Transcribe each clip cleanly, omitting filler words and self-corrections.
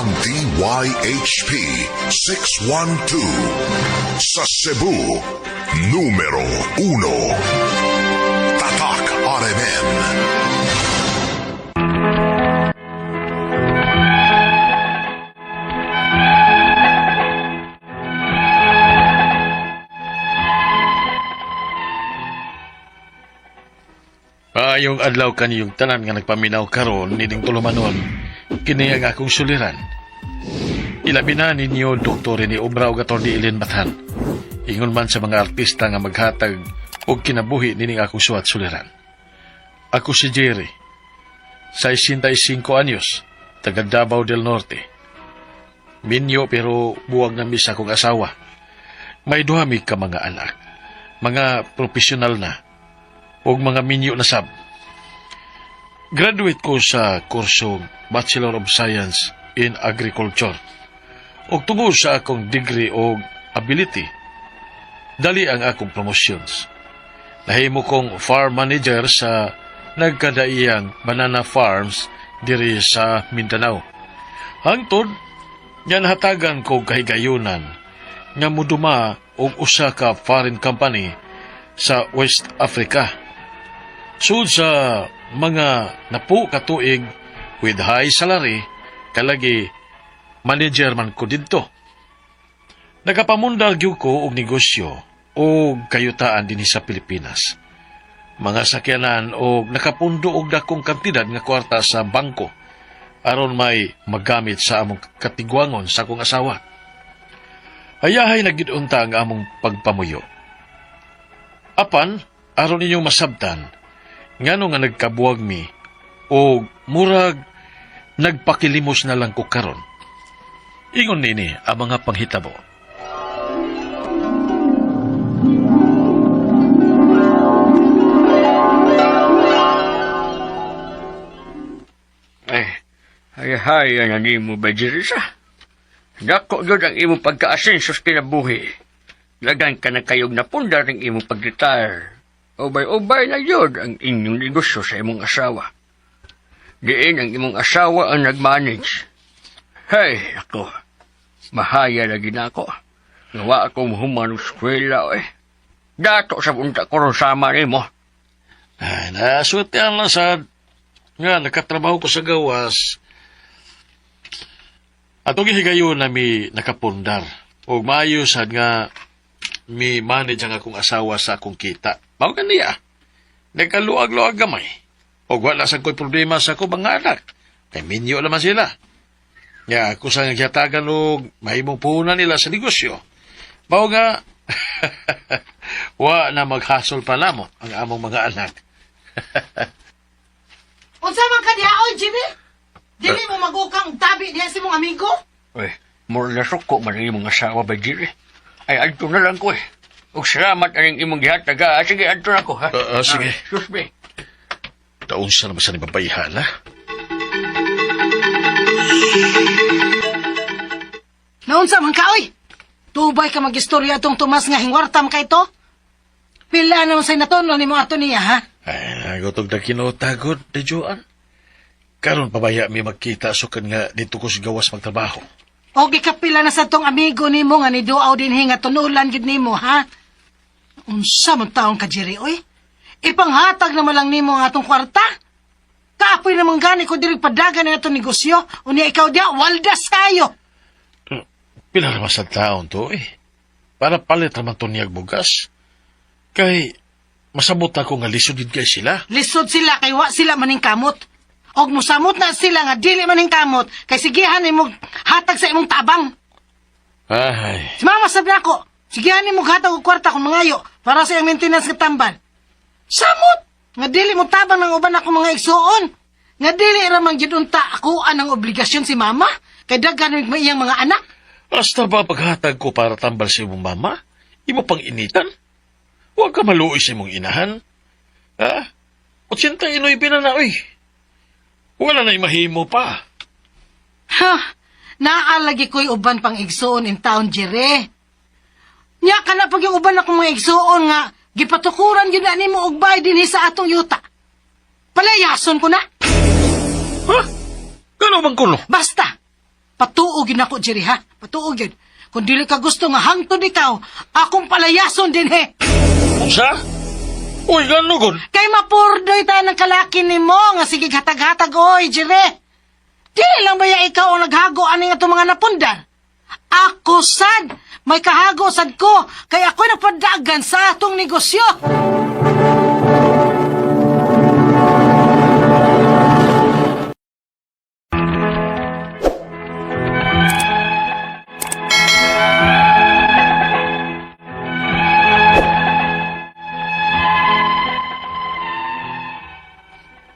Ang DYHP 612 sa Cebu, numero 1. Tatak RMN. Maayong adlaw kaniyong tanan nga nagpaminaw karon nining tulumanon kini ang akong suliran. Ilabi na ninyo Dr. ni Obra ug Atty. Eileen Bathan. Ingon man sa mga artista nga maghatag og kinabuhi nining akong suwat suliran. Ako si Jerry, 65 anyos, taga Davao del Norte. Minyo pero buwag na mi sa akong asawa. May duha mi ka mga anak, mga profesional na og mga minyo na sab. Graduate ko sa kurso Bachelor of Science in Agriculture. Og tungod sa akong degree og ability, dali ang akong promotions. Nahimo kong farm manager sa nagkadaiyang banana farms diri sa Mindanao. Hangtod, nga nahatagan ko kahigayunan nga muduma og usa ka foreign company sa West Africa. Sud sa mga napu ka tuig with high salary, kalagi manager man ko didto. Nakapamundar gyud ko og negosyo o kayutaan dinhi sa Pilipinas. Mga sakyanan og nakapundo og dakong kantidad nga kwarta sa bangko aron may magamit sa among katigwangon sa akong asawa. Hayahay na gid unta ang among pagpamuyo. Apan, aron ninyong masabtan, ngano nga nagkabuwag mi o murag nagpakilimos na lang ko karon. Ingon nini ang mga panghitabo. Ay, ay, hay, ang nimo ba, Jerisa? Dako yun ang imong pagka-asenso sa kinabuhi. Lagan ka na kayog napundar ng imong pag-retire. Ubay-ubay na yun ang inyong negosyo sa imong asawa. Diin ang imong asawa ang nag-manage. Hey, ako, mahaya lagi na ako. Nawa ako muhuman og eskwela, eh. Dato sa punta ko ron sama nimo. Ay, naswerte lang sa nga nakatrabaho ko sa gawas. Atong higayon na mi nakapundar. Og maayo sad nga mi manage ang akong asawa sa akong kita. Mao ganiya. Nagkaluag-luag gamay. Og wala sa ko'y problema sa akong mga anak. Kay minyo naman sila. Nga ako sa nagyatagan og mahimong puhunan nila sa negosyo. Mao nga wa na maghasol pa namo ang among mga anak. Unsa man ka diha oy, Jimmy? Dili mo magukang tabi diha sa imong amigo? Uy, more nasuko man ang imong asawa ba, Jerry? Ay, adto na lang ko eh. Ug salamat aning imong gihatag ha. Ah, sige, adto na ko ha. Ah, sige. Ah, excuse me. Taon siya naman sa ni babayhan, ha? Naunsa man ka oy? Tubay ka magistorya atong Tomas nga hingwarta man kay to? Pila naman say natuno nimo ato niya ha? Ay, nagutog na kinotagod, de Joan. Karon pabaya mi magkita sukan nga dito ko sa gawas magtrabaho. O gikapila na sa tong amigo nimo nga niduaw dinhi nga tunulan gyud nimo ha? Unsa man taong ka Jerry oy? Ipanghatag naman lang nimo ang atong kwarta. Kaapoy naman gani ko diri padagan na atong negosyo. Unya ikaw diha waldas kayo. Pila naman sa taon to, eh. Para palit naman to niyag bugas. Kay, masabot ako nga lisod gid kay sila. Lisod sila kay wa sila maning kamot. Og musamot na sila nga dili maning kamot kay sigihan nimo hatag sa imong tabang. Ay, Si mama sabi ako, sigihan nimo hatag og kwarta kung mangayo para sa iyang maintenance nga tambal. Samot nga dili mo tabang ng uban ako mga igsuon. Nga dili ra man gyud unta akoan ang obligasyon si mama kay daghan mig iyang mga anak. Basta ba paghatag ko para tambal sa imong mama? Imo pang initan? Huwag ka maluoy sa imong inahan. Ha? 89 na na, oy. Wala na mahimo pa. Ha, naalagi ko'y uban pang igsuon in town, Jere. Nya ka na pag yung uban akong mga igsuon nga, gipatukuran yun na nimo og bay dinhi sa atong yuta. Palayason ko na. Ha? Gano bang kuno? Basta, Patuo gyud nako, Jerry, ha? Patuo gyud. Kung dili ka gusto nga hangtod ikaw, akong palayason din he. Unsa? Uy, gano gud? Kay mapurdoy ta ng kalaki nimo nga sige hatag-hatag oy, Jerry. Dili lang baya ikaw ang naghago ani nga itong mga napundar? Ako sad, may kahago sad ko, kay ako'y nagpadagan sa atong negosyo.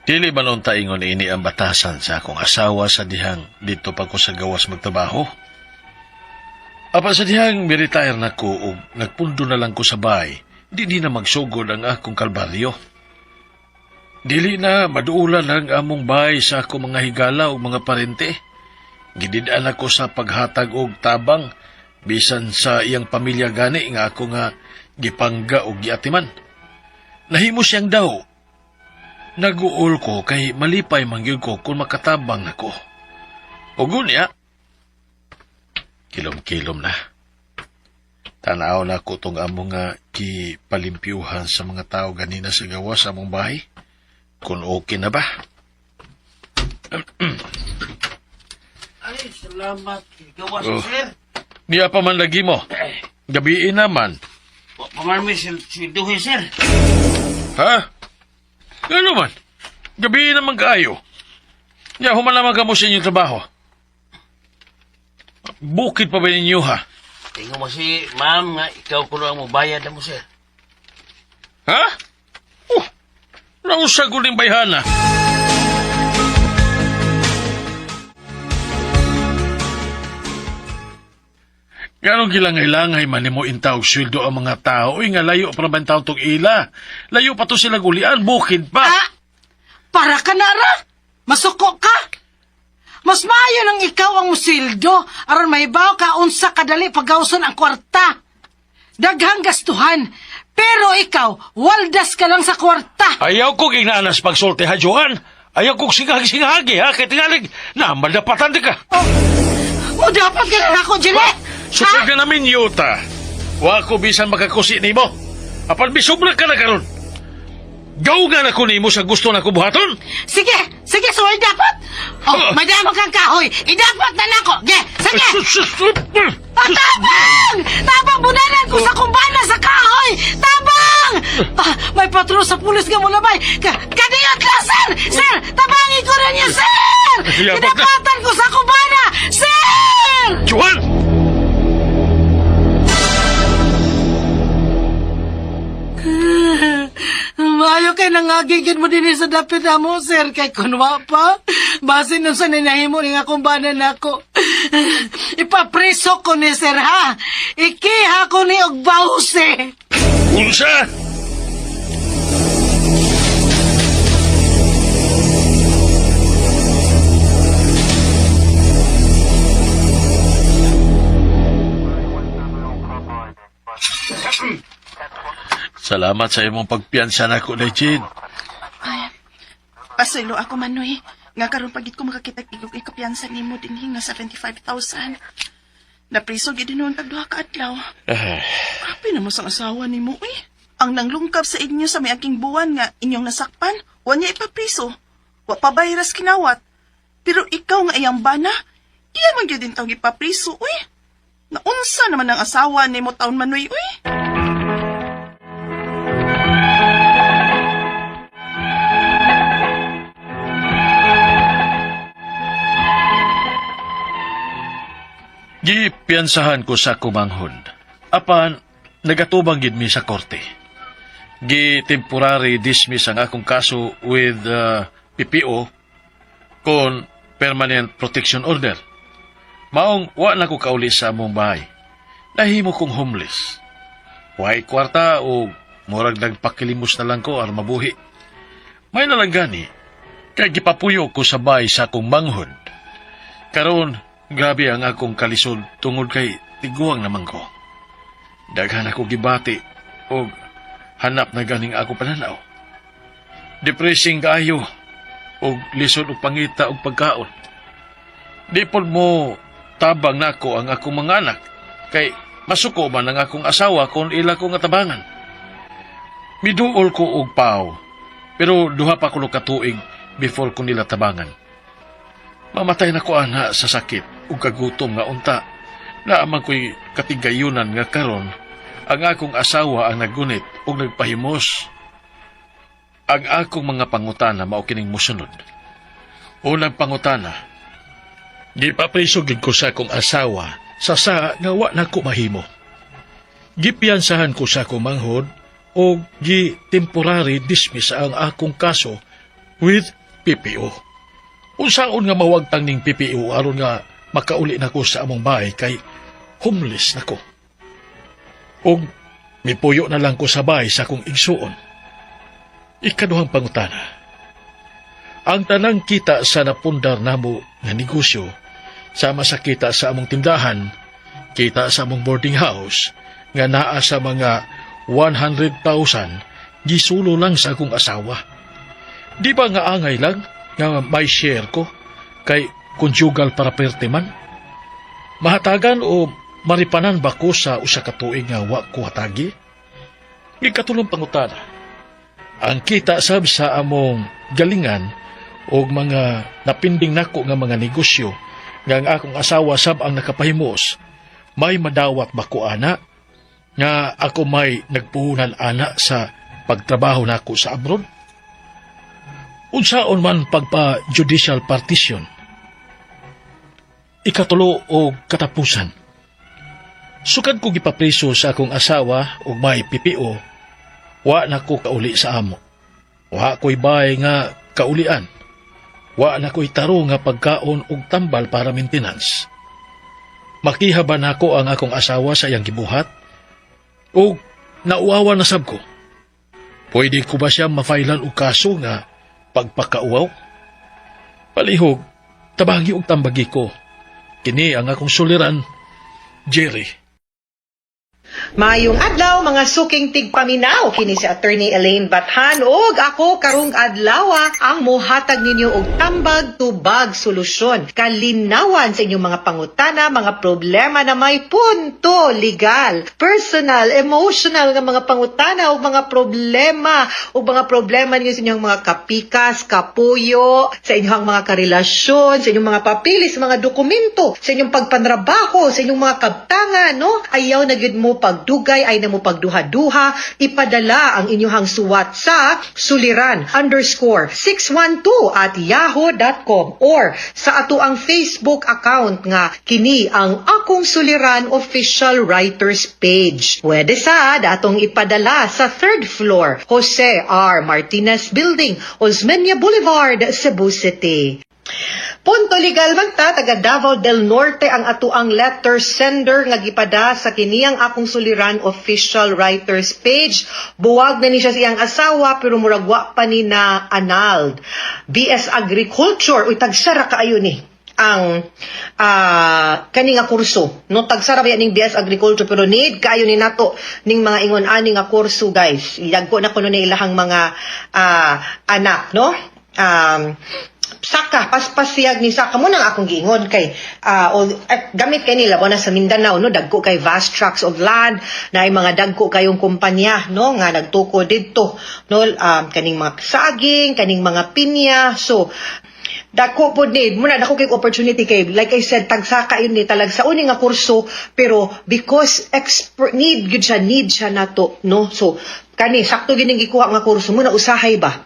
Dili ba noon taingon ini ang batasan sa akong asawa sa dihang dito pa ko sa gawas magtrabaho? Apan sa dihang mi-retire na ko o nagpundo na lang ko sa bahay, di na magsugod ang akong kalbaryo. Dili na maduulan ang among bahay sa akong mga higala o mga parente. Gididaan ako sa paghatag og tabang bisan sa iyang pamilya gani nga ako nga gipangga og giatiman. Nahimo siyang daw. Naguol ko kay malipay man gyud ko kung makatabang nako. O gunya, kilom-kilom na. Tanaw na ko tong amo nga gipalimpyuhan sa mga tao ganina sa gawas sa among bahay. Kung okay na ba? Ay, salamat. Gawas, Oh. sir. Niya pa man lagi mo. Gabiin naman. Wa pa man mi silduhin, sir. Ha? Gano man? Gabiin naman kaayo. Nya, human naman ka mo sa inyong trabaho. Bukid pa ba ninyo ha? Tingnan mo si ma'am nga ikaw kuno ang mobayad na mo, sir. Ha? Oh, nausag ko ng bayhana. Ganong gilangay-langay man nimo intawg sweldo ang mga tao. Uy, nga layo pa naman tao tong ila. Layo pa to sila gulian, bukid pa. Ah, para ka na ra. Masuko ka. Mas maayo nang ikaw ang musildo aron mahibaw ka unsa kadali pagawson ang kwarta. Daghang gastuhan, pero ikaw waldas ka lang sa kwarta. Ayaw ko ginaanas pagsulti ha, Joan. Ayaw kong singag-singagi ha, kay tingalig na madapatan di ka. Oh, mo dapat ka na ako, Jere. Sukad ka namin, yuta. Wa ko bisan makakusi nimo. Apan bisubra ka na karon. Gaw nga na ko nimo sa gusto na ko buhaton. Sige, sige, suway dapat. Oh, Ah. may damag kang kahoy. Idapat na nako. Ge, sige. Sus, sus, sus. Ah, tabang! Tabang, bunanan ko sa kumbana sa kahoy! Tabang! Ah, may patrol sa pulis nga mulabay. Kadiyot lang, sir! Sir, tabangin ko na niya, sir! Yabak na. Kinapatan ko sa kumbana! Sir! Juan! Maayo kay nangagigid mo din sa dapit mo, sir, kay kunwa pa. Basin nung sa ninahimo ni nga kumbana nako. Ipapreso ko ni sir, ha? Ikiha ko ni og bawse. Unsa? Salamat sa imong pagpiansa nako, Legit. Ay, pasaylo ako manoy. Nga karon pagit ko makakita igog ikapiyansa nimo dinhi nga 75,000. Napriso gid noon tag duha ka adlaw. Grabe na mo sang asawa nimo uy. Ang nanglungkab sa inyo sa miaging buwan nga inyong nasakpan, wa niya ipapriso. Wa pa bayras kinawat. Pero ikaw nga iyang bana, iya man gyud tawng ipapriso uy. Naunsa naman ang asawa nimo taon manoy uy. Gipiansahan ko sa kumanghon. Apan, nagatubang gid mi sa korte. Gi temporary dismiss ang akong kaso with PPO kon permanent protection order. Maong wa na ko kauli sa among bahay. Nahimo kong homeless. Way kwarta o murag nagpakilimos na lang ko aron mabuhi. May nalang gani, kay gipapuyo ko sa bahay sa akong manghod. Karon, grabe ang akong kalisod tungod kay tiguang naman ko. Daghan ako gibati og hanap na ganing ako pananaw. Depressing kaayo og lisod og pangita og pagkaon. Di pod mo tabang nako ang akong mga anak kay masuko man ang akong asawa kung ila ko nga tabangan. Miduol ko og PAO, pero 2 pa kuno ka tuig before ko nila tabangan. Mamatay na ko ana sa sakit ug kagutom nga unta. Naa man ko'y katigayunan nga karon ang akong asawa ang naggunit ug nagpahimos. Ang akong mga pangutana mao kining mosunod. Unang pangutana, gipapriso gid ko sa akong asawa sa sa nga wa na ko mahimo. Gipiyansahan ko sa akong manghod o gi temporary dismiss ang akong kaso with PPO. Unsaon nga mawagtang ning PPO aron nga makauli na ko sa among bahay kay homeless na ko? Og mipuyo na lang ko sa bahay sa akong igsuon. Ikaduhang pangutana. Ang tanang kita sa napundar namo nga negosyo, sama sa kita sa among tindahan, kita sa among boarding house, nga naa sa mga 100,000, gisulo lang sa akong asawa. Di ba nga angay lang nga may share ko kay conjugal property man? Mahatagan o maripanan ba ko sa usa ka tuig nga wa ko hatagi? Ikatulong pangutana. Ang kita sab sa among galingan og mga napinding nako nga mga negosyo nga ang akong asawa sab ang nakapahimos, may madawat ba ko ana nga ako may nagpuhunan ana sa pagtrabaho nako sa abroad? Unsaon man pagpa judicial partition? Ikatulo o katapusan. Sukad ko gipapriso sa akong asawa ug may PPO, wa na ko kauli sa amo. Wa ko'y bahay nga kaulian. Wa na ko'y taro nga pagkaon ug tambal para maintenance. Makiha ba nako ang akong asawa sa iyang gibuhat? O nauawa na sab ko? Pwede ko ba siya mafailan og kaso nga pagpakauaw? Palihog, tabangi og tambagi ko. Kini ang akong suliran, Jerry. Maayong adlaw, mga suking tigpaminaw, kini si Attorney Elaine Bathan ug ako karong adlaw ang mohatag ninyo og tambag tubag solusyon kalinawan sa inyong mga pangutana, mga problema na may punto legal, personal, emotional nga mga pangutana ug mga problema ug mga problema ninyo sa inyong mga kapikas, kapuyo, sa inyong mga karelasyon, sa inyong mga papilis, sa mga dokumento, sa inyong pagpanrabaho, sa inyong mga kabtangan, no? Ayaw na gyud mo pagdugay, ay na mo pagduha-duha, ipadala ang inyong suwat sa suliran_612@yahoo.com or sa ato ang Facebook account nga kini ang Akong Suliran Official Writers Page. Pwede sa atong ipadala sa third floor, Jose R. Martinez Building, Osmeña Boulevard, Cebu City. Punto legal man ta, taga Davao del Norte ang atuang letter sender nga gipada sa kiniyang Akong Suliran Official Writers Page. Buwag na ni siya sa iyang asawa pero murag wa pa ni na annulled. BS Agriculture, uy, tagsara kaayo ni ang kani nga kurso, no? Tagsara ba ning BS Agriculture, pero need kaayo ni nato ning mga ingon ani nga kurso, guys. Dagko na kuno ni ilahang mga anak, no? Saka paspasiyag ni saka mo nang akong giingon kay gamit kay nila na sa Mindanao, no? Dagko kay vast tracts of land na ay mga dagko kayong kumpanya, no, nga nagtuko didto, no, kaning mga saging, kaning mga pinya. So dako pod ni muna, dako kay opportunity kay, like I said, tagsaka yun ni talag sa uni nga kurso, pero because expert need gyud siya, need siya nato, no? So kani sakto gyud ning gikuha nga kurso mo na. Usahay ba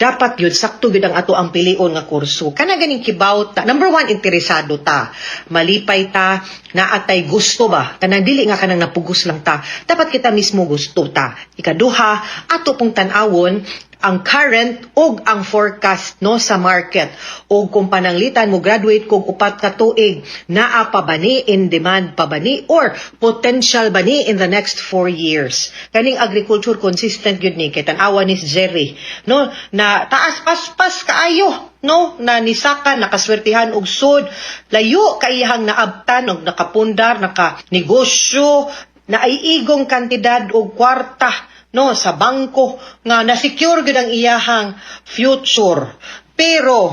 dapat yun sakto gyud ang ato ang pilion nga kurso, kana ganing kibaw ta. Number one, interesado ta, malipay ta, naatay gusto ba, kanang dili nga kanang napugos lang ta. Dapat kita mismo gusto ta. Ikaduha, ato pong tan-awon ang current ug ang forecast, no, sa market, ug kung pananglitan mo graduate kog 4 ka tuig, naa pa ba ni, in demand pa ba ni, or potential ba ni in the next 4 years? Kaning agriculture, consistent gyud ni kay tan-awa ni si Jerry, no, na taas paspas kaayo, no, na nisaka, nakaswertihan og sud layo kaiyahang naabtan og nakapundar, naka negosyo na ay igong kantidad og kwarta, no, sa bangko nga na-secure gyud ang iyahang future, pero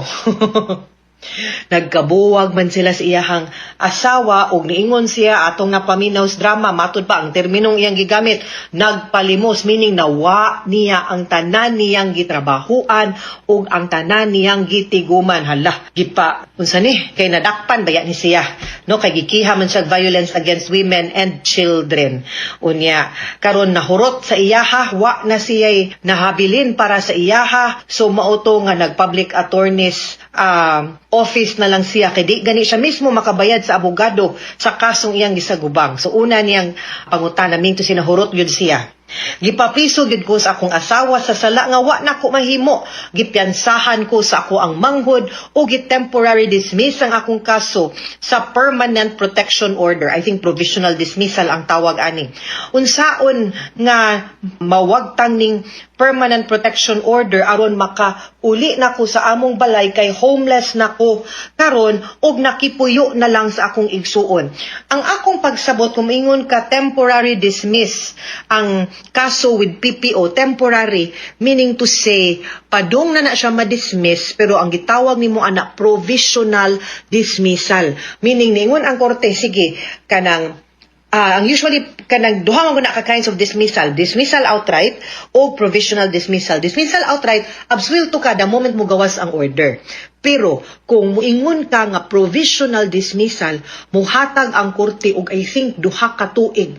Nagkabuwag man sila sa iyahang asawa ug niingon siya atong napaminaw sa drama, matud pa ang terminong iyang gigamit, nagpalimos, meaning nawa niya ang tanan niyang gitrabahuan ug ang tanan niyang gitiguman. Hala, gipa unsa ni, kay nadakpan baya ni siya, no, kay gikiha man siya violence against women and children. Unya karon nahurot sa iyaha, wa na siya nahabilin para sa iyaha, so mao to nga nag public attorneys office na lang siya kay di gani siya mismo makabayad sa abogado sa kasong iyang gisagubang. So una niyang pangutana, minto sinahurot gyud siya. "Gipapriso gyud ko sa akong asawa sa sala nga wa na ko mahimo. Gipiansahan ko sa ako ang manghod o gi-temporary dismiss ang akong kaso sa permanent protection order." I think provisional dismissal ang tawag ani. "Unsaon nga mawagtang ning permanent protection order aron maka uli na ko sa among balay kay homeless na ko karon og nakipuyo na lang sa akong igsuon?" Ang akong pagsabot, kung ingon ka temporary dismiss ang kaso with PPO, temporary meaning to say padung na na siya ma-dismiss, pero ang gitawag nimo ana provisional dismissal, meaning niingon ang korte, sige, kanang ang usually kanang duha man gud na ka kinds of dismissal: dismissal outright o provisional dismissal. Dismissal outright, absuelto ka the moment mo gawas ang order. Pero kung muingon ka nga provisional dismissal, muhatag ang korte og I think 2 ka tuig.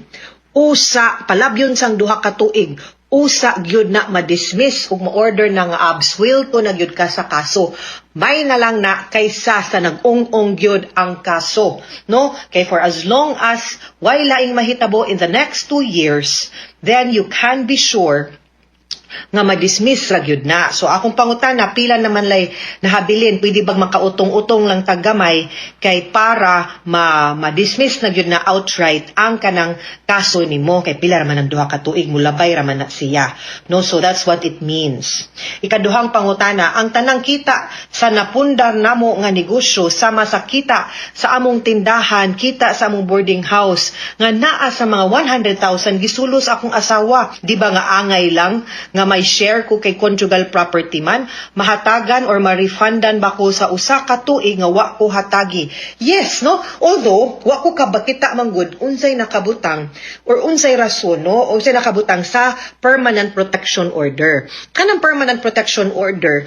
Usa palabyon sang 2 ka tuig, usa gyud na ma-dismiss ug ma-order na nga absuelto na gyud ka sa kaso. May na lang na kaysa sa nag-ung-ong gyud ang kaso, no? Kay for as long as way laing mahitabo in the next 2 years, then you can be sure nga ma-dismiss ra gyud na. So akong pangutana, pila naman lay nahabilin, pwede bag makautong-utong lang taggamay kay para ma ma-dismiss na gyud na outright ang kanang kaso nimo, kay pila ra man ang 2 ka tuig, mulabay ra man na siya. No, so that's what it means. Ikaduhang pangutana, ang tanang kita sa napundar namo nga negosyo sama sa kita sa among tindahan, kita sa among boarding house nga naa sa mga 100,000 gisulos akong asawa. Di ba nga angay lang nga may share ko kay conjugal property man? Mahatagan or ma-refundan ba ko sa usa ka tuig nga wa ko hatagi? Yes, no? Although wa ko kabakita man gud unsay nakabutang or unsay rason, no? Unsay nakabutang sa permanent protection order. Kanang permanent protection order,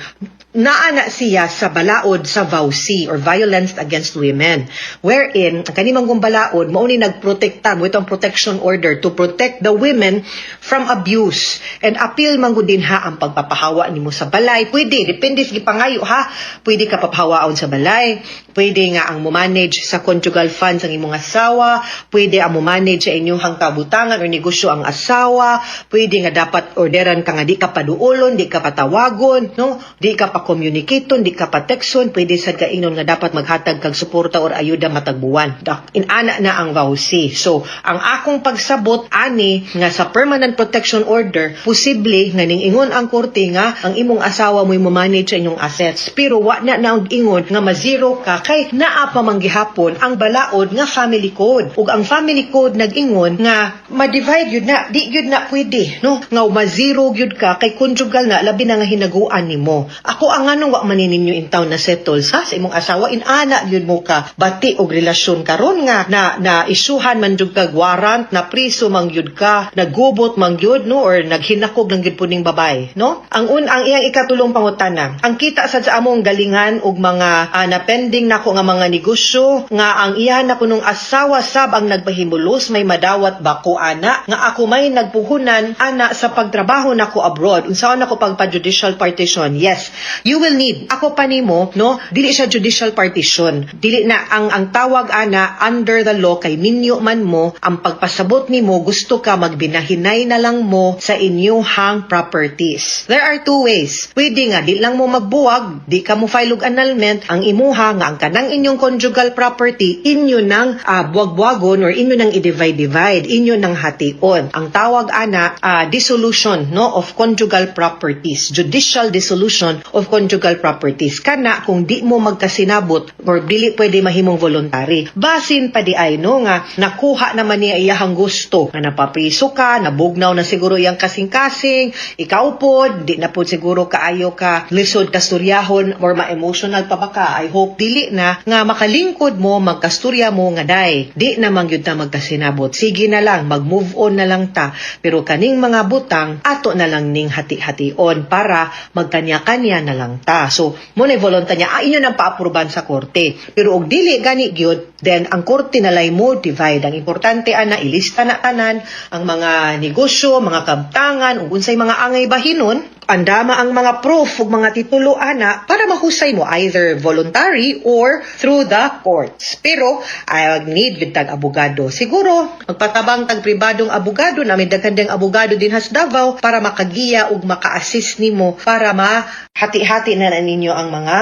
naa na siya sa balaod sa VAWC or Violence Against Women, wherein ang kani man balaod mao ni nagprotekta mo itong protection order to protect the women from abuse, and apil man gud din ha ang pagpapahawa nimo sa balay. Pwede, depende sa gipangayo ha, pwede ka papahawaon sa balay, pwede nga ang mo-manage sa conjugal funds ang imong asawa, pwede ang mo-manage sa inyong kabutangan or negosyo ang asawa, pwede nga dapat orderan ka nga di ka paduolon, di ka patawagon, no, di ka pa-communicate, di ka pa-texton, pwede sad ka ingnon nga dapat maghatag kag suporta or ayuda matag buwan. Inana na ang VAWC. So, ang akong pagsabot ani nga sa permanent protection order, posible nga ning ingon ang korte nga ang imong asawa mo'y mo-manage sa inyong assets. Pero wa na na ang ingon nga ma-zero ka kay naa pa man gihapon ang balaod nga family code. Ug ang family code nag-ingon nga ma-divide yun na, di yun na pwede, no? Nga ma-zero gyud ka kay conjugal na, labi na nga hinaguan nimo. Ako ang anong wa man ni ninyo in town na settle sa imong asawa, inana gyud mo ka bati og relasyon karon nga na na isyuhan man jud kag warrant, na priso man gyud ka, nagubot man gyud, no, or naghinakog lang gyud puning babay, no? Ang iyang ikatulong pangutana, ang kita sad sa among galingan og mga na pending nako nga mga negosyo nga ang iya na kunong asawa sab ang nagpahimulos, may madawat ba ko ana nga ako may nagpuhunan ana sa pagtrabaho nako abroad? Unsaon nako pagpa-judicial partition? Yes, you will need, ako pa nimo, no, dili siya judicial partition, dili na ang tawag ana under the law kay minyo man mo, ang pagpasabot nimo gusto ka magbinahinay na lang mo sa inyuhang properties. There are two ways. Pwede nga di lang mo magbuwag, di ka mo file og annulment, ang imuha nga ang kanang inyong conjugal property inyo nang buwag-buwagon or inyo nang i-divide-divide, inyo nang hation. Ang tawag ana dissolution, no, of conjugal properties, judicial dissolution of conjugal properties. Kana kung di mo magkasinabot or dili pwede mahimong voluntary. Basin pa di ay, no, nga nakuha naman niya iyahang gusto nga napapriso ka, nabugnaw na siguro iyang kasing-kasing. Ikaw pod, di na pod siguro kaayo ka lisod kasturyahon or ma-emotional pa ba ka. I hope dili na nga makalingkod mo, magkasturya mo nga day. Di na man gyud ta magkasinabot. Sige na lang, mag-move on na lang ta. Pero kaning mga butang, ato na lang ning hati-hation para magkanya-kanya na lang ta. So, mo na volunta niya, inyo nang paapruban sa korte. Pero og dili gani gyud, then ang korte na lay mo divide. Ang importante ana ilista na tanan ang mga negosyo, mga kabtangan, ug unsay mga angay bahinon, andama ang mga proof ug mga titulo ana para mahusay mo either voluntary or through the courts. Pero I need gud tag abogado. Siguro magpatabang tag pribadong abogado na may daghan ding abogado din has Davao para makagiya ug maka-assist nimo para ma hati-hati na ninyo ang mga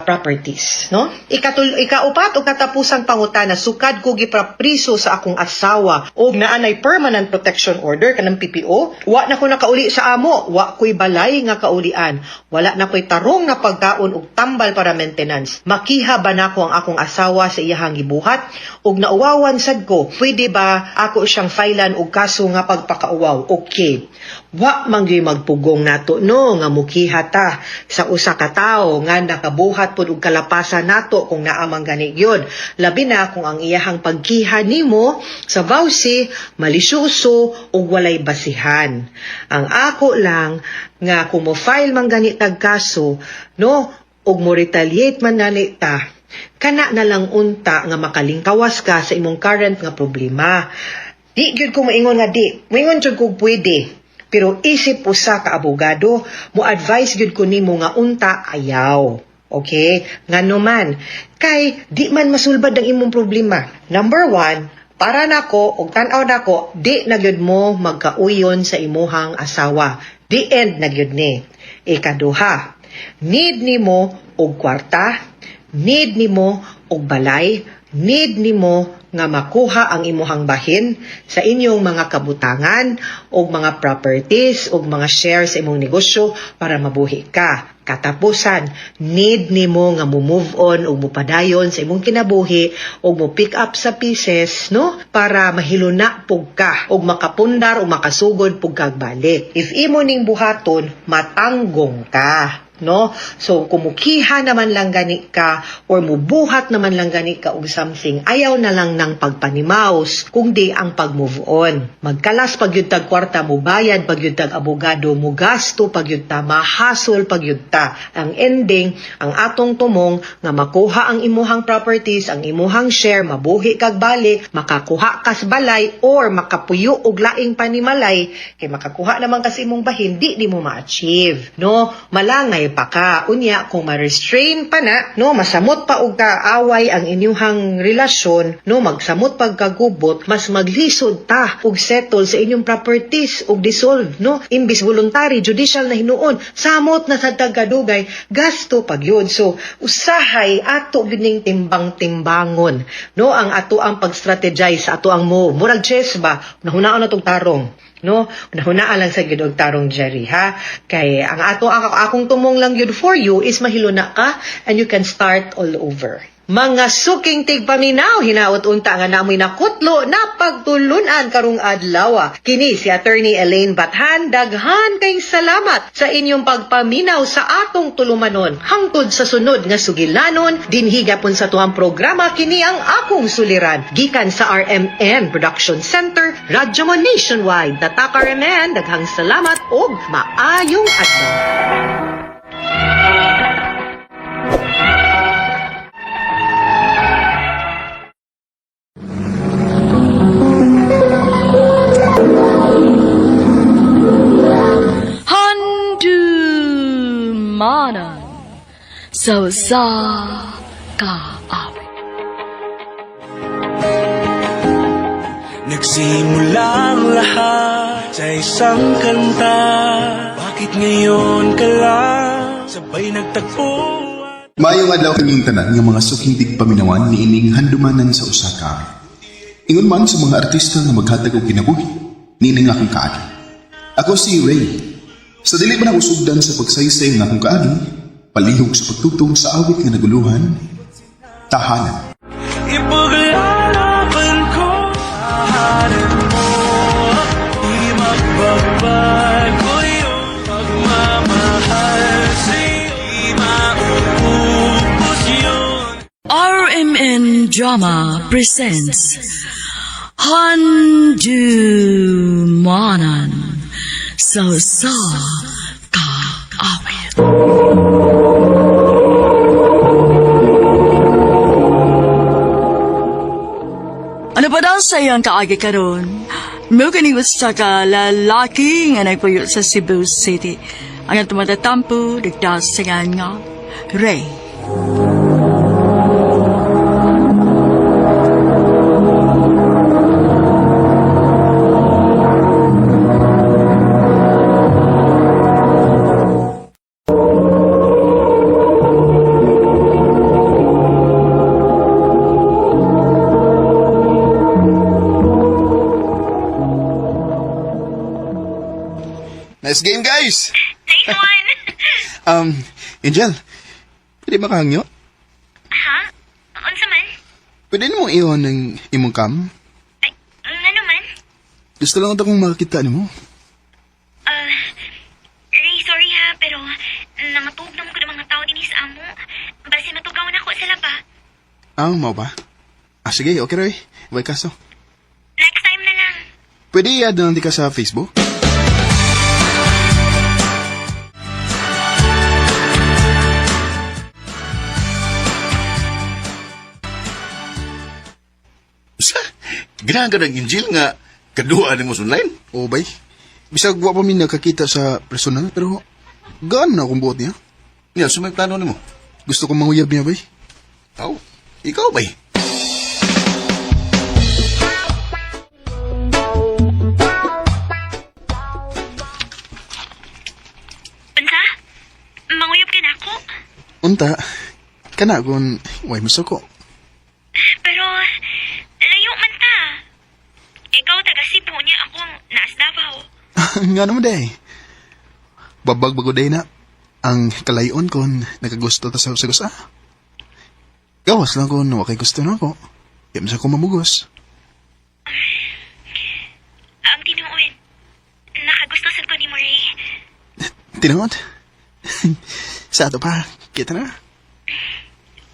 properties, no? Ikaupat o katapusang pangutana, sukad ko giprapriso sa akong asawa og naa nay permanent protection order kanang PPO, wa na ko nakauli sa amo, wa ko'y balay nga kaulian, wala na ko'y tarong nga pagkaon og tambal para maintenance. Makiha ba nako ang akong asawa sa iyahang gibuhat? Og nauwawan sad ko, pwede ba ako siyang filean og kaso nga pagpakauwaw? Okay. Wa man gyud magpugong nato no nga mukiha ta sa usa ka tawo nga nakabuhat pud og kalapasan nato kung naa man gani gyud. Labi na kung ang iyahang pagkiha nimo sa VAWC malisyoso ug walay basihan. Ang ako lang nga kung mo file man gani tag kaso no ug mo retaliate man gani ta, kana na lang unta nga makalingkawas ka sa imong current nga problema. Di gyud ko moingon nga di, moingon jud ko pwede. Pero isip usa ka abogado, mo advise gyud ko nimo nga unta ayaw. Okay? Ngano man, kay di man masulbad ang imong problema. Number one, para nako og tan-aw nako, di na gyud mo magkauyon sa imuhang asawa. The end na gyud ni. Ikaduha, need nimo og kwarta, need nimo og balay, need nimo nga makuha ang imuhang bahin sa inyong mga kabutangan og mga properties og mga shares sa imong negosyo para mabuhi ka. Katapusan, need nimo nga mo move on ug mopadayon sa imong kinabuhi ug mo pick up sa pieces, no, para mahiluna pug ka ug makapundar o makasugod pug kag balik. If imo ning buhaton, matanggong ka, no? So kumukiha naman lang gani ka or mubuhat naman lang gani ka og something, ayaw na lang ng pagpanimaus kung di ang pag-move on. Magkalas pag yun tag kwarta, mubayad pag yun tag abogado, mugasto pag yun ta, mahasol pag yun ta. Ang ending, ang atong tumong nga makuha ang imuhang properties, ang imuhang share, mabuhi kag balik, makakuha kas balay or makapuyo og laing panimalay, kay makakuha naman kasi imong bahin, di di mo ma-achieve, no? Malangay pa ka. Unya, kung ma-restrain pa na, no, masamot pa og kaaway ang inyuhang relasyon, no, magsamot pagkagubot, mas maglisod ta og settle sa inyong properties og dissolve, no, imbis voluntary judicial na hinuon, samot na sa tagkadugay, gasto pag yun. So usahay ato gyud ning timbang-timbangon, no, ang ato ang pag-strategize sa ato ang move. Murag chess ba, nahunaon na tong tarong, no? Nahunaan lang sa gyud og tarong, Jerry, ha, kay ang ato ang akong tumong lang gyud for you is mahiluna ka and you can start all over. Mga suking tigpaminaw, hinaot unta nga namoy nakutlo na pagtulunan karong adlaw. Kini si Attorney Elaine Bathan, daghan kay salamat sa inyong pagpaminaw sa atong tulumanon. Hangtod sa sunod nga sugilanon, dinhi gapon sa tuang programa, kini ang akong suliran. Gikan sa RMN Production Center, Radyo Mo Nationwide. Tatak RMN, daghang salamat og maayong adlaw. Handumanan sa usa ka awit. Nagsimula ang lahat sa isang kanta. Bakit ngayon ka lang sabay nagtagpo? Maayong adlaw kanyong tanan nga mga suking tigpaminawan niining handumanan sa usa ka awit. Ingon man sa mga artista nga maghatag og kinabuhi niining akong kaagi. Ako si Ray. Sa dili pa usugdan sa pagsaysay ng akong kaagi, palihog sa pagtugtog sa awit nga naguluhan, Tahanan. Ipaglalaban ko, tahanan mo. Di magbabago yun. Drama presents Handumanan sa sa kaawit. Ano pa daw sa iyang kaagi karon? Mo kini usa ka lalaki nga nagpuyo sa Cebu City. Ang atong matatampo, nagdas sa nga Ray. Nice game, guys! Nice one! Angel, pwede makahangyo? Ha? Unsa man? Pwede mo iwan ng imong cam? Ay, ngano man? Gusto lang ito kong makakita nimo. Ray, sorry ha, pero nangatug na mo ko ng mga tao din sa amo. Basin matugaw na ko sa laba. Ah, mau ba? Ah, sige, okay Roy. Way kaso. Next time na lang. Pwede i-add na lang di ka sa Facebook? Sa, ganahan ka ng Angel nga kaduha nimo sa online? Oo, bay. Bisag wa pa mi nakakita sa personal, pero gaan na akong buot niya. Niya, so may plano nimo. Gusto kong manguyab niya, bay. Aw, ikaw bay. Unsa? Manguyab ka na ako. Unta, kana kung way masuko. Pero, layo man ta. Ikaw taga Cebu niya ako naas Davao. Nga naman day. Babag bago day na. Ang kalayon kon nakagusto ta sa usa. Gawas lang kon wa kay gusto na ako. Di man sa ko mamugos. Ang tinuod, nakagusto sad ko ni mo, Ray. Tinuod. Sa ato pa, kita na.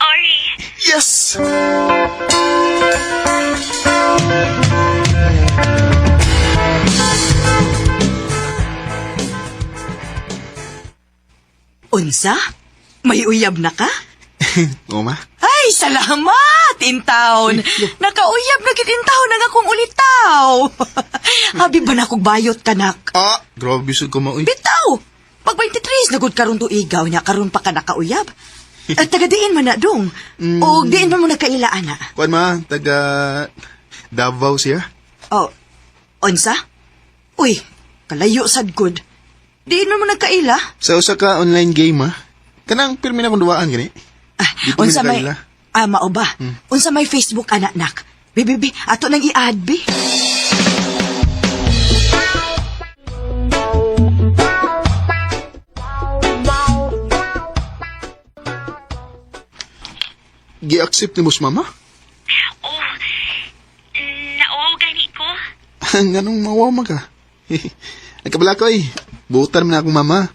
Oh, Ray. Yes! Unsa? May uyab na ka? Oo ma. Ay, salamat, intaon. Nakauyab na gid intaon ang akong ulitaw. Abi ba na akong bayot kanak? Ah, grabe sud ko maoy. Bitaw! Pag 23 na gud karon tuigaw niya, karon pa ka nakauyab. At taga diin man na dong. O diin man mo nakaila ana. Kuan ma, taga Davao siya. Oh, unsa? Uy, kalayo sad gud. Diin man mo nagkaila? Sa usa ka online game ah. Kanang pirmi na kong duwaan gani. Ah, Di pa mi unsa may nakaila. Ah, mao ba? Unsa may Facebook anak nak? Bi bi bi, ato nang i-add bi. Gi-accept ni mo si mama? Oh, nauwaw gani ko. Nganong mawaw man ka? Nagkabala ko eh. Buutan man akong mama.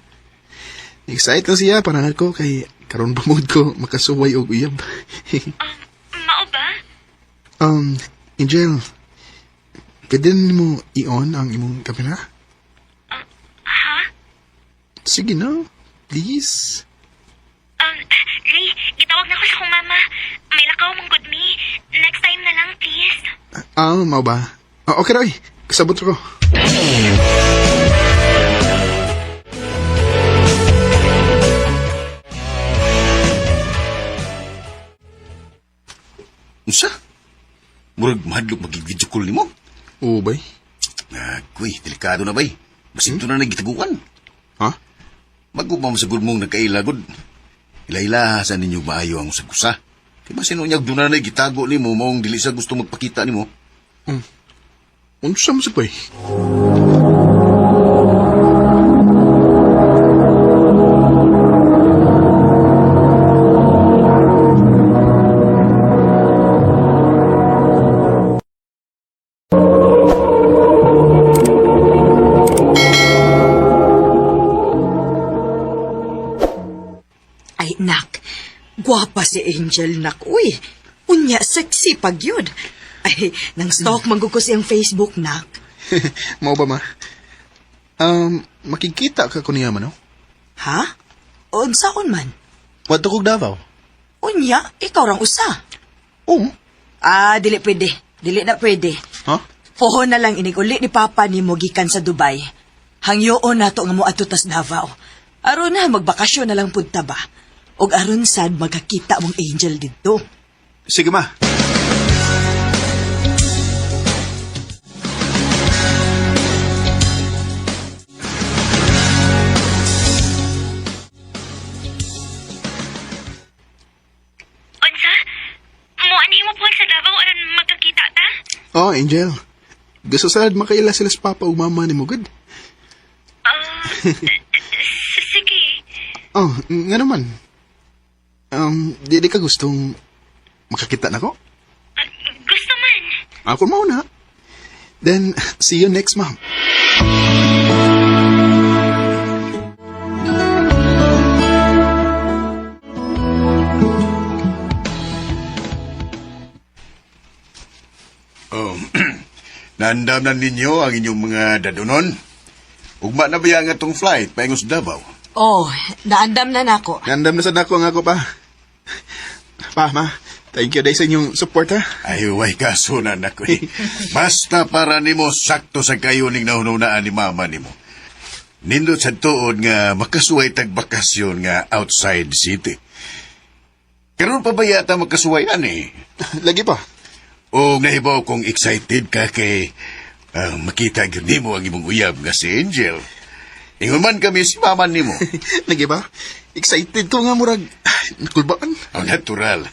Excited lang siya para ko kay karon pamod ko makasuway og uyab. Mao ba? um, Angel, pwede mo i-on ang imong kamera? Ha? Sige na, please. Ray, gitawag na ko sa akong mama. May lakaw mong good me. Next time na lang, please. Ah, mao ba? Ah, okay Roy, kasabot ko. Unsa? Murag mahadlok magig-video call nimo. Oo, bay. Agoy, delikado na bay. Basin to na nagitaguan. Ha? Bago pa masagod mong nagkailagod. Ilayla sa ninyo maayo ang usag-usa. Kay basin unyag doon na gitago nimo maong dili sa gusto magpakita nimo. Unsa mo sa bay? Ay, nak. Gwapa si Angel, nak. Uy, Unya, sexy pag yun. Ay, nang stalk man gud ko siyang Facebook, nak. Mao ba, ma? Makikita ka ko niya man, no? Ha? Unsaon man? Wadto kog Davao. Unya, ikaw rang usa. Oo. Ah, dili pwede. Dili na pwede. Ha? Pohon na lang inig uli ni Papa ni mo gikan sa Dubai. Hangyoon nato nga mo adto tas Davao. Aron na magbakasyon na lang pud ta ba. Og aron sad magkakita mong angel didto. Sige, ma. Unsa? Muanhi mo po sa Davao aron magkakita ta? Oh, Angel. Gusto sad makaila sila sa papa ug mama nimo gud. Ah, sige. Oh, nga naman. Di ka gustong makakita nako? Gusto man. Ako mauna. Then, see you next month. Oh, nandam na ninyo ang inyong mga dadunon. Ugma na ba nga itong flight paingon sa Davao? Oh, naandam na nako. Nandam na sad nako ang ako pa. Pa, ma. Thank you dahil sa inyong support, ha? Ay, way kaso na nako eh. Basta para nimo sakto sa kayo ning nahununaan ni mama nimo. Nindot sa tuod nga makasuway tag bakasyon nga outside city. Karon pa ba yata makasuwayan eh? Lagi pa. O nahibaw kong excited ka kay makita gyud nimo ang imong uyab nga si Angel. Ingon man kami si mama nimo. Lagi ba? Excited ko nga murag nakulbaan. Oh, natural.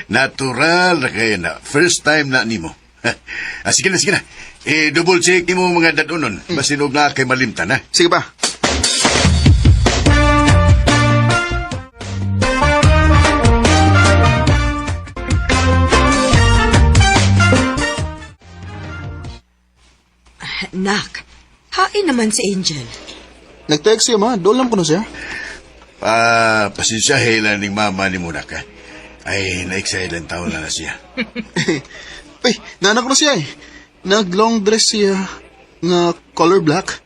Natural na kayo na. First time na nimo. Sige na, sige na. Eh, double check nimo mga dadunon. Basin og na kay malimtan, ha? Sige pa. Nak, hain naman si Angel. Nag-text siya, ma. Dolam ko na siya. Ah, pasensya lang ning mama ni muna ka. Ay, na-excite lang taon na na siya. Uy, nanak ko na siya eh. Nag-long dress siya nga color black.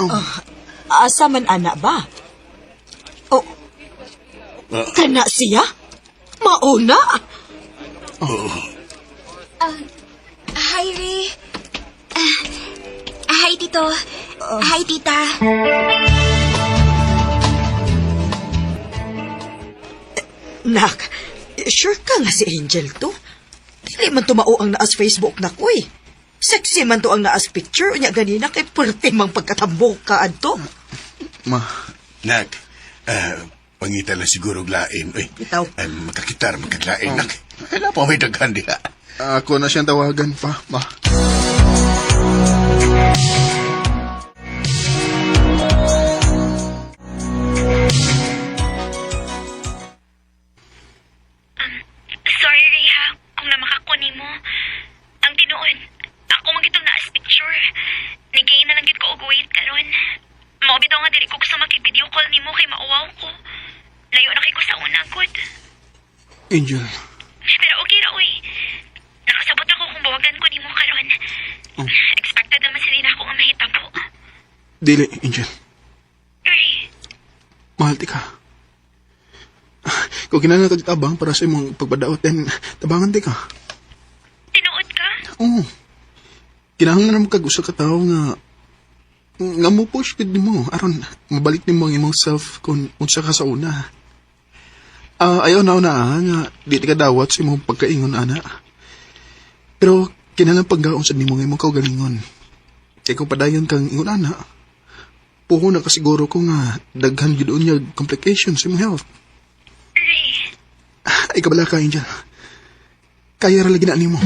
Oh, Asa man ana ba? Oh, kana siya? Mauna? Hi, Ray. Hi, Tito. Hi, Tita. Nak, sure ka nga si Angel to? Dili man tumao ang naas Facebook na ko eh. Sexy man to ang naas picture. Unya ganina kay purte mang pagkatambok ka adto. Ma. Nak, pangita lang siguro og lain. Uy, Bitaw. Ay, makakitar, makaglain, nak. Ay, napa may daghan diha. Ako na siyang tawagan pa, ma. Sorry, Ray, ha, kung namakakuni mo. Ang tinuod, ako man gitong naas picture. Nigay na lang gid ko og wait karon. Mao bitaw nga dili ko gusto makig-video call nimo kay mauwaw ko. Layo na kay ko sa una, good. Angel. Pero okay ra, uy. Nakasabot ako kung bawagan ko nimo karon. Expected naman sila na ako nga mahitabo. Dili, Angel. Ray, Mahal ti ka. Kung kinahanglan kag tabang para sa imong pagbadaot, then tabangan ti ka. tinuod ka? Oo. Kinahanglan mo kag usa ka tawo nga nga mo push gid nimo aron mabalik nimo ang imong self kung unsa ka sa una. Ayaw na una nga di ti ka dawat sa imong pagkaingon ana. Pero kinahanglan paggaon sad nimo nga imong kaugalingon. Kay kung padayon kang ingon ana, puho na kasiguro ko nga daghan gyud unyag complications sa imong health. Ray, Ay kabala ka, Angel. Kaya ra lagi na nimo.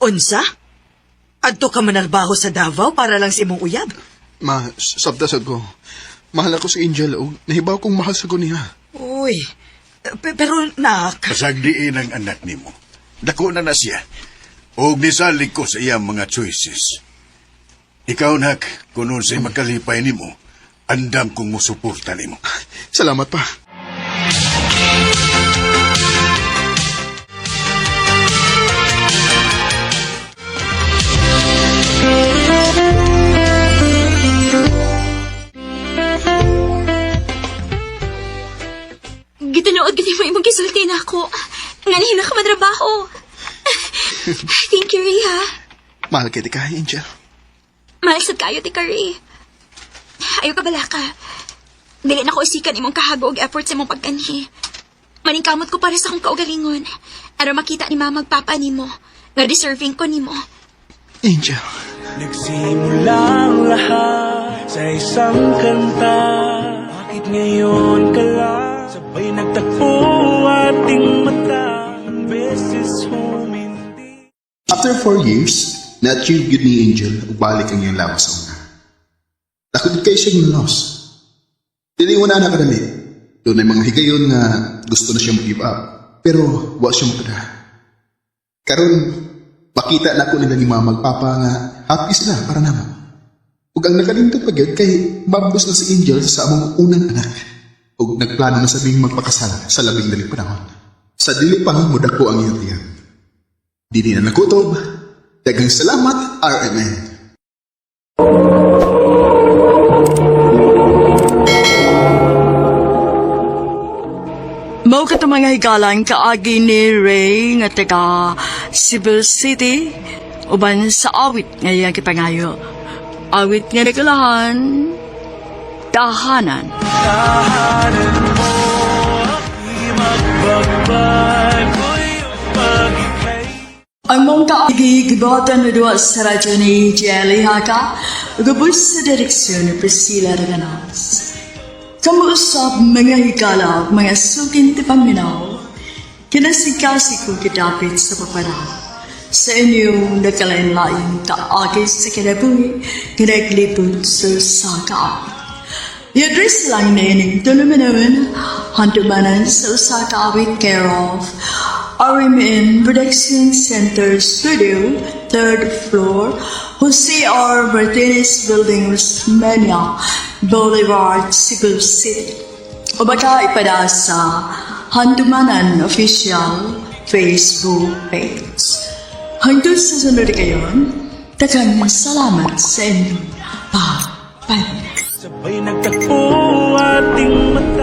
Unsa? Adto ka manarbaho sa Davao para lang sa imong uyab? Ma, sabta sad ko. Mahal ako si Angel ug nahibaw kong mahal sa ko niya. Uy, pero nak, Pasagdiin ang anak nimo. Dako na na siya. Og nisalig ko sa iyang mga choices. Ikaw, nak, kung unsay makalipay nimo, andam kong musuporta nimo. Salamat pa. Gitinuod gid mo imong gisulti na ako. Nga na ka matrabaho. Thank you, Ray, ha. Mahal kay ka, Angel. Mahal sad kayo ti ka, Ray. Ayo ka bala ka. Dili na ko isikan imong kahago og effort sa imong pagkanhi. Maningkamot ko para sa akong kaugalingon. Aron makita ni mama ug papa nimo. Nga deserving ko nimo. Angel. Nagsimula ang lahat sa isang kanta. Bakit ngayon ka lang? Sabay nagtagpo ating mata. Beses humindi. After 4 years, na-achieve gyud ni Angel ug balik ang iyang lawas sa una. Dako gid kay siyang na-loss. Dili mo na nakadali. Doon ay mga higayon nga gusto na siya mag-give up. Pero wa siya makada. Karon, makita na ko nila ni mama ug papa nga happy sila para namo. Ug ang nakalindot pa gyud kay mabdos na si Angel sa among unang anak. Ug nagplano na sabing magpakasal sa labing daling panahon. Sa dili pa modako ang iyang tiyan. Dili na nakutob. Daghang salamat, RMN. Mao kato mga higalan kaagi ni Ray nga taga Cebu City uban sa awit nga iyang gipangayo. Awit nga nagulahan, tahanan. Tahanan mo, di magbagbago'y pag-ika'y Ang mong kaagi gibuhatan na duwa sa radyo ni Jelly Haka, gubos sa direksyon ni Priscilla Raganas. Kamuusap mga higala, mga sukin ti paminaw, kinasikasi ko kidapit sa papara. Sa inyong nakalain-lain kaagi sa kinabuhi, kinaglipod sa saka. I-address lang na ining tulumanon, handumanan sa usa ka awit care of RMN Production Center Studio, third floor, Jose R. Martinez Building, Osmeña Boulevard, Cebu City. O baka ipada sa Handumanan Official Facebook page. Hanggang sa sunod kayon, daghang salamat sa inyong pagpapalala. Sabay nagtagpo ating mata.